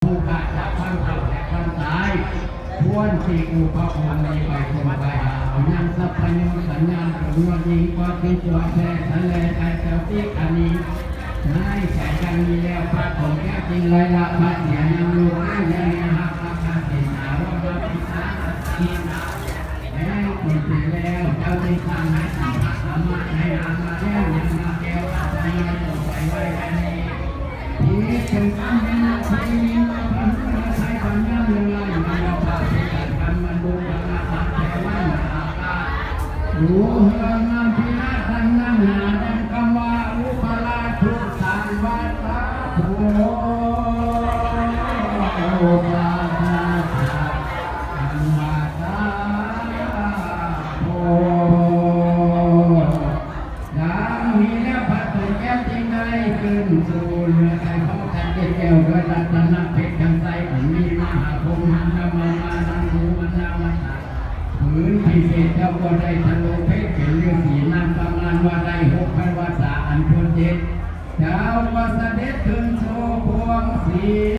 ຜູ້ຂ້າຈາກຄວາມເຖົ້າແລະຄວາມຕາຍ ຄວນທີ່ອຸປະໂຄມນີ້ໄປຄົ້ນໄປຫາເອົາ ຍັງສັບພະຍູສັນຍານ ເປັນຍອດຍິ່ງກວ່າຄືຕົວແທ້ ສັນແລໄດ້ເຈົ້າຕິການີ ໃນໃຈດັ່ງນີ້ແລ້ວ ພະສົງແກ້ວຈຶ່ງໄດ້ລະພະເສຍນຳໂລກ ໃຫ້ແລະຮັກຮັກສາສິນຫາ ວ່າມາພິສາລະສິນຫາ ແລ້ວ ເປັນໄປແລ້ວ ເຈົ້າຈຶ່ງສັ່ງໃຫ້ສຳພະທຳມະໃນນາມມາແລ້ວ ຍັງມາແກ້ວກັບພະຍາດຕໍ່ໄປໄວ້ແລະນີ້ ທີ່ເປັນກຳແມ່ນທີ່ມີມາພັນເທື່ອໃຊ້ປັນຍາເລື່ອງຫຼາຍ ມາລະພາເປັນກຳມະລຸກກະລະພັດແຕ່ວັນນາກາ ໂອເຮືອງາມພິລາດ ດັ່ງນາງໜາ ດັ່ງຄຳວ່າ ອຸປະລາທຸສານວັດຕາໂພ ສານວັດຕາໂພ ດັ່ງນີ້ແລ້ວ ພະສົງແກ້ວຈຶ່ງໄດ້ຂຶ້ນສູ່ເຮືອໄດ້ພ້ອມກັນເຈັດແກ້ວ ດ້ວຍລັດຕະນະເພັດທັງໄຊ ອັນມີມະຫາພົມມະນາມານາງພູມະນາມາຕາ ຜືນພິເສດ ເຈົ້າກໍໄດ້ທະໂລເພດເປັນລືສີ ນາມປະມານວ່າໄດ້ຫົກພັນວັດສາ ອັນຄົນເຈັດ ເຈົ້າກໍສະເດັດຂຶ້ນສູ່ພວງສີ